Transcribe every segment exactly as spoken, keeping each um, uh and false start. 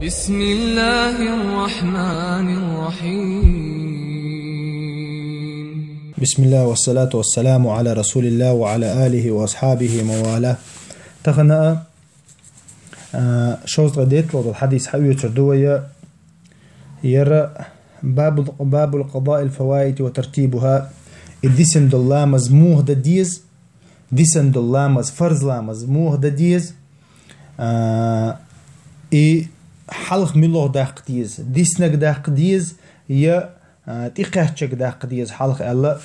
بسم الله الرحمن الرحيم. بسم الله والصلاة والسلام على رسول الله وعلى آله وأصحابه ومن والاه. Тахан а, шовзткъа детталгӀа дола хьадис хьаоьцур ду вай, яра باب، باب قضاء الفوائت وترتيبها. И дисина дола ламаз муха дан деза, дисина дола ламаз, фарз ламаз муха дан деза, а, и хьалха муьлха даккха деза, диснарг даккха деза, я, а, тӀекхаьчнарг даккха деза хьалха аьлла.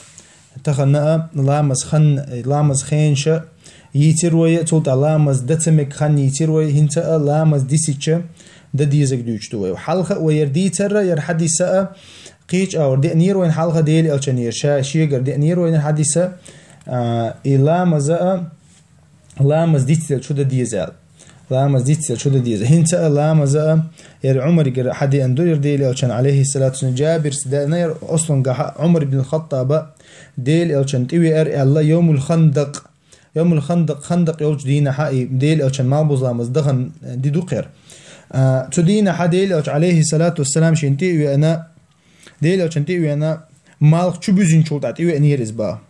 Тахан а ламаз хан-, ламаз хенаш йийцира вай, цул тӀехьагӀа ламаз дан ца мег хан йийцира вай, хӀинца а ламаз дисича дан дезарг дуьйцуш ду вай. Хьалха а вай яра дийцар, яра хьадис а кхеча агӀор деанера вайна хьалха, Дела Элчанера ша шегара деанера вайна хьадис а, а, и ламаз а, ламаз дицделча дан деза аьлла. Ламаз дицделча дан деза. ХӀинца а ламаз а, яра Ӏумаргара хьадеана ду, яра Дела Элчан, алейхиссалату вассалам, Джабирс деана, яра ослунгахьа Ӏумар ибн Хаттаба Дела Элчан тӀевеара аьлла, йовмул Хандакъ. Йовмул Хандакъ, Хандакъ йолча дийнахьа и Дела Элчан малхбуза ламаз дахана ди ду-кх яра. А, цу дийнахьа Дела Элча, алейхиссалату вассалам, шийна тӀе а веана, Дела Элчан тӀе а веана, малх чу буьзинчул тӀехьагӀа тӀевеанера из бах.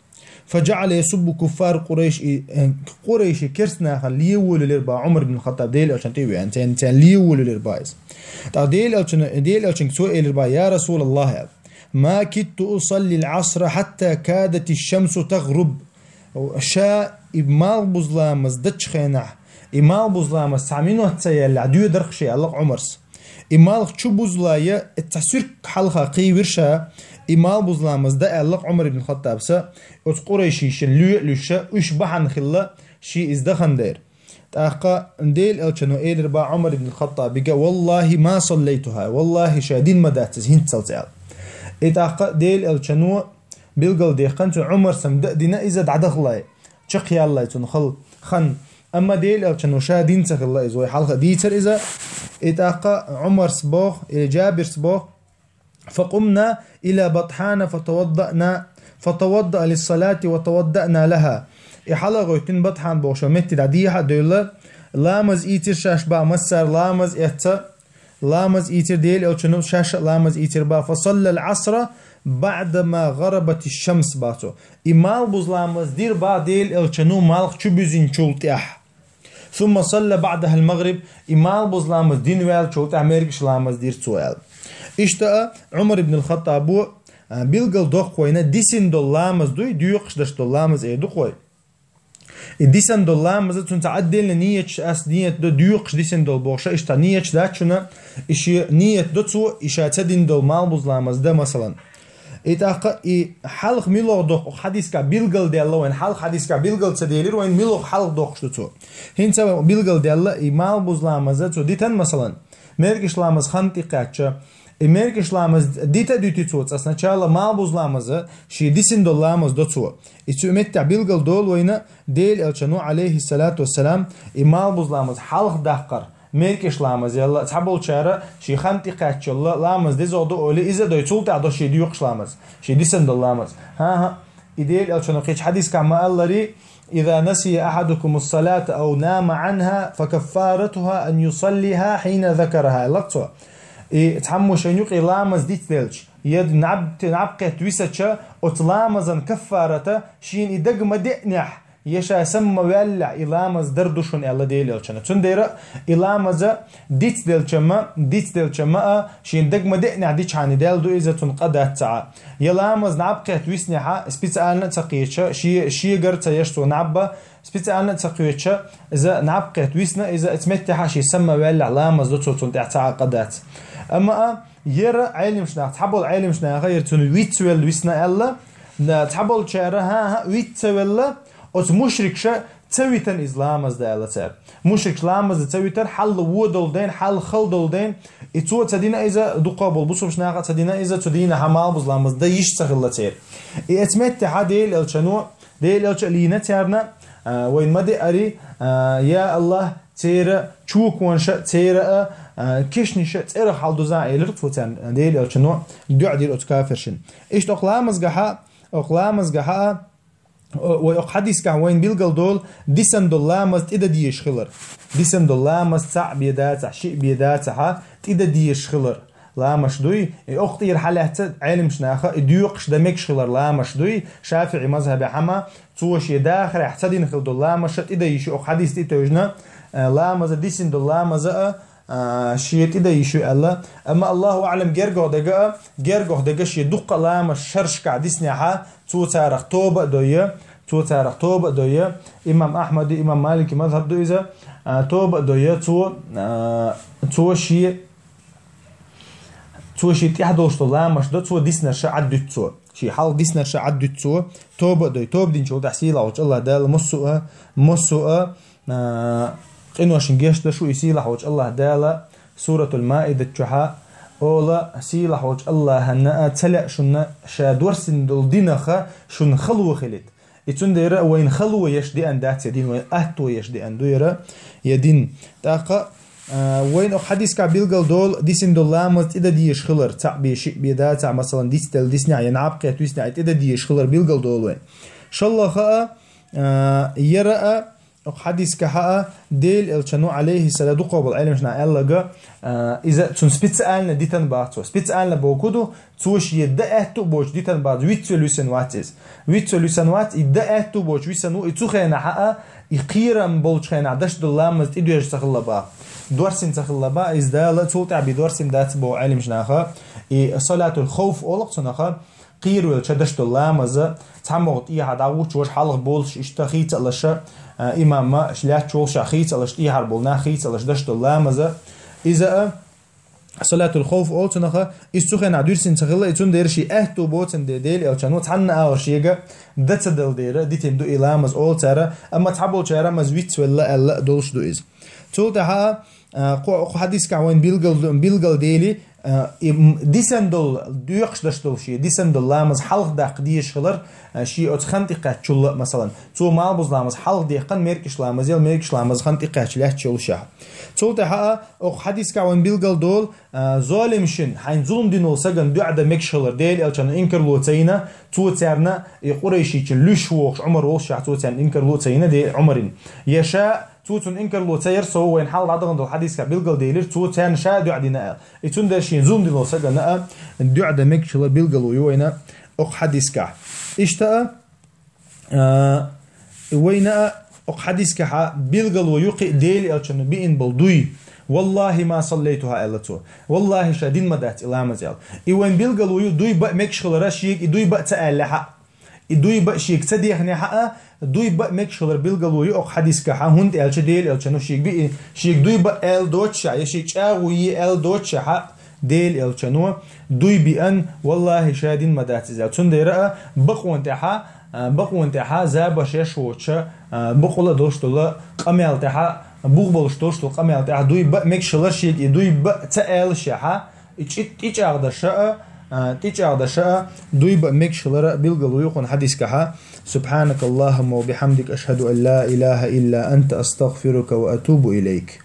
فجعل يسب كفار قريش, и, э, Къурайши керста нахана ле волавелира бах Ӏумар ибн Хаттаб Дела Элчан тӀе а веана, царна, царна ле волавелира бах из. ТӀаккха Дела Элчан, Дела Элчанга цо элира бах: «يا رسول الله, ما كدت أصلي العصر حتى كادت الشمس تغرب». Ша и малхбуза ламаз деча хенахь, и малхбуза ламаз цхьа минот ца яьллехь, доьдар-кх ше, аьлла-кх Ӏумарс. И малх чу бузле, цхьа суьрк хьалха кхийвира ша, и малхбуза ламаз дан, аьлла-кх Ӏумар ибн Хаттабс, оцу къурайшийшна ле а луьйш, уьш бахьана хилла, ший из дахана дера. ТӀаккха Дела Элчано элира бах Ӏумар ибн Хаттабига: «والله ما صليتها, валлахӀи, ша дина ма дац иза хӀинццалц», аьлла. И тӀаккха Дела Элчано билгалдаьккхина, цу Ӏумарс-м дан а дина иза, дӀадахале, чакхъялале цунна хала хан. Амма Дела Элчано ша дина ца хилла иза, вай хьалха а дийцар иза. И тӀаккха Ӏумарс бох, или Джабирс бох: «فقمنا إلى بطحان فتوضأنا، فتوضأ للصلاة وتوضأنا لها». И хьала а гӀоьттина, Батхьан бохучу метте дӀадехьа а девлла, ламаз ийцира шаьш бах массара, ламаз эцна, ламаз ийцира Дела Элчано, шаьш а ламаз ийцира бах. «فصلى العصر بعدما غربت الشمس», бах цо. И малхбуза ламаз дира бах Дела Элчано малх чу буьзинчул тӀехьагӀа. «ثم صلى بعدها المغرب», и малхбуза ламаз дина ваьллачул тӀехьагӀа маьркӀажа ламаз дира цо, аьлла. Иштта а Ӏумар ибн ал-Хаттабо, а, билгалдоккху вайна, дисина долу ламаз дуй, доькъуш деш долу ламаз эр ду-кх вай. И дисина долу ламаз, цунна цхьа отдельно ниеташ, ас ниет до доькъуш дисина долу бохуш, иштта ниеташ дац шуна, и шен ниет до цо, и ша ца дина долу малхбуза ламаз дан, масалан. И тӀаккха и хьалха муьлха доккху хьадисехь билгалдаьлла вайна, хьалха хьадисехь билгал ца делира вайна, муьлха хьалха доккхуш ду цо. ХӀинца билгалдаьлла и малхбуза ламаз цо дитина, масалан, маьркӀажа ламаз хан тӀекхаьчча, и маьркӀажа ламаз дита а дуьту цо цкъа, сначала малхбуза ламаз, шен дисина долу ламаз до цо. И цу меттехь билгалдолу вайна Дела Элчано, алейхиссалату вассалам, и малхбуза ламаз хьалха даккхар, маьркӀажа ламаз, ялла, цхьаболчара шен хан тӀекхаьччалла ламаз дезагӀа ду олий, иза а дой, цул тӀаьхьа до шен доькъуш ламаз, шен дисина долу ламаз. ХӀан-хӀа, и Дела Элчано кхечу хьадисехь ма-аллара: «إذا نسي أحدكم الصلاة أو نام عنها فكفارتها أن يصليها حين ذكرها», аьлла-кх цо. И цхьаммо шайна юкъе ламаз дицделча, я наб-, набкъетта висача, оцу ламазан каффарата шена и дага ма деънехь, я ша сама ма ваьллехь, и ламаз дар ду шуна, аьлла Дела Элчано. Цундела и ламаз дицделча ма, дицделча ма а, шена дага ма деънехь дичхьана, даьлла ду иза, цунна къа дац цхьа а. Я ламаз набкъетта виснехь а, специально а ца кхеташ, шен, шегара ца еш цо наб а, специально а ца кхеташ, иза набкъетта висна, иза оцу меттехь а шен сама ма ваьллехь ламаз до цо, цунна тӀехь цхьа а къа дац. Амма а, яра Ӏеламнаха, цхьаболу Ӏеламнаха яра цунна вицвелла висна аьлла, цхьаболчара, хӀан-хӀа, виц ца велла, оцу мушрикаша ца витина иза ламаз дан аьлла цара. Мушрикаш ламаз дан ца витира, хьалла вон долу дайна, хьалла хала долу дайна, и цо ца дина иза, дукхах болу бусулба наха а ца дина иза, цу дийнахь малхбуза ламаз дан йиш ца хилла церан. И оцу меттехь Дела Элчано, Дела Элча а лийна царна, а, вайна ма деари, а, я АллахӀ, церан чоконаша, церан а, а, кешнаша цӀерах хьаладуза, элира цо царна, Дела Элчано дуӀа дира оцу кафиршна. Иштта окху ламазгахьа, окху ламазгахьа а, о, вай окху хьадисгахь вайна билгалдолу дисина долу ламаз тӀедан дезаш хилар. Дисина долу ламаз цхьаъ бен дацахь, шиъ бен дацахь, тӀедан дезаш хилар ламазаш дуй. И окх тӀера хьалаьцна Ӏеламнаха и доькъуш дан мегаш хилар ламазаш дуй. ШафиӀий мазхӀабе хьама, цо ший дахарехь ца дина хила долу ламазаш тӀедан йиш ю, окх хьадис тӀе тевжина, э, ламаза, дисина долу ламаза а, а, ший тӀедан йиш ю аьлла. Амма Аллаху аӀлам, гергох дага а, гергох дага ший дуккха а ламазаш шерашкахь диснехьа, цо царах тоба а дойя, цо царах тоба а дойя. Имам Ахьмади, имам Малики мазхӀаб ду иза, а, тоба а дойя, цо, а, цо ший, цо ший тӀехь долуш долу ламазаш до, цо диснарша Ӏад дуьту цо. Ший хьалха диснарша Ӏад дуьту цо, тоба а дой. Тоба динчул тӀаьхьа сийлахь волчу Аллах Дала массо а, массо а, а, къиношна гечдеш ву и сийлахь волчу Аллах Дала. Суратул Маидат чохьа ола, сийлахь волчу Аллахьана а ца лаьа шуна ша дорсина долу динаха шуна хало хилийта. И цундела вайна хало еш деана дац я дин, вайна атто еш деана ду яра я дин. ТӀаккха, а, вайна окх хьадискахь билгал долу дисина долу ламаз тӀедан дезаш хилар, цхьаъ бен, шиъ бен, дацахь, масалан, дицделла диснехь, я наб кхетта виснехь, и тӀедан дезаш хилар билгал долу вайна. ШолгӀа а, а, яра а, окх хьадискахьа а, Дела элчано, алейхиссалам, дукхо болу Ӏеламнаха аьллага, а, иза цунна специально дитан бац цо. Специально боху ду, цо шен дан аьтту а боцуш дитан бац, вицвелла висина вац иза. Вицвелла висина вац, и дан аьтту а боцуш висина ву, и цу хенахьа а, и кхерам болчу хенахь даш долу ламаз тӀедоьжна ца хилла баха. Дорсина ца хилла баха, иза Дала цул тӀаьхьа бен дорсина дац боху Ӏеламнаха. И салатул хауф олу цунах, кхеравелча даш долу ламаза, цхьамогӀа тӀехьа дӀагӀуч, важа хьалха болуш, иштта хийца а лаша, а, имамма лаьтташ волуш а хийца а лаша, тӀехьара болу нах хийца а лаша даш долу ламаза. Иза а, салатул хауф олу цунах, иза цу хенахь дуьрсина ца хилла, и цундела шен аьтту боцан де Дела элчано, цхьанна агӀор шега дан ца дала дера дитина ду и ламаз олу цара, амма цхьаболчара маз вицвелла аьлла а долуш ду иза. Цул тӀаьхьа, а, кху, кху хьадискахь вайн билгал, билгал дели, а, и, м, дисан долу, доькъуш даш долу шен, дисан долу ламаз хьалха даккха дезаш хилар, а, шен оцу хан тӀе кхаьччулла, масалан, цо малбуза ламаз хьалха дехкан, меркӀаш ламаз ел, меркӀаш ламаз хан тӀе кхаьчча лаьтташ йолушехь. Цул тӀаьхьа а, окху хьадискахь вайн билгал долу, а, золим шин, хьайн зулам дина волу саган дуьӀа дан мегаш хилар, Дела элчано инкарло ца йина, цо царна и къурайшича луьш вохуш Ӏумар волушехь, цо царна инкарло ца йина, Де-, Ӏумарин. Я ша Цо цунна инкарло ца яр, со вайна хьалха дӀадахана долу хьадискахь билгал делира, цо царна ша дуьӀа дина аьлла. И цундела шен зулам дина сагана а дуьӀа дан мегаш хилар билгало ю вайна окху хьадискахь. Иштта а, а, вайна а окху хьадискахьа билгало ю кхин а Дела элчано биъна болу дуй. «Валлахи ма саллайтуха», аьлла цо. Валлахи, ша дина ма дац и ламаз аьлла. И вайна билгало ю дуй бан мегаш хилара, шега и дуй бан ца аьллехьа. И дуй бан шега ца дехнехьа а, дуй бан мегаш хилар билгало ю окху хьадискахьа, хӀунда аьлча Дела элчано шега биъ-, шега дуй бан аьлла доцуш а, я шега чӀагӀо е аьлла доцуш а, Дела элчано дуй биъна, валлахи, ша дина ма дац иза. Цундела а бакъонан тӀехьа, а, бакъонан тӀехьа забарш еш воцуша, а, бакъала долуш долу къамел тӀехьа, бух болуш долуш долу къамел тӀехьа дуй бан мегаш хилар шега и дуй бан ца аьллашехьа, и чӀи-, тӀечӀагӀдаша а, а, тӀечӀагӀдаша а, дуй бан мегаш хилара билгало ю кхуьнан хьадискахьа. سبحانك اللهم وبحمدك، أشهد أن لا إله إلا أنت، أستغفرك وأتوب إليك.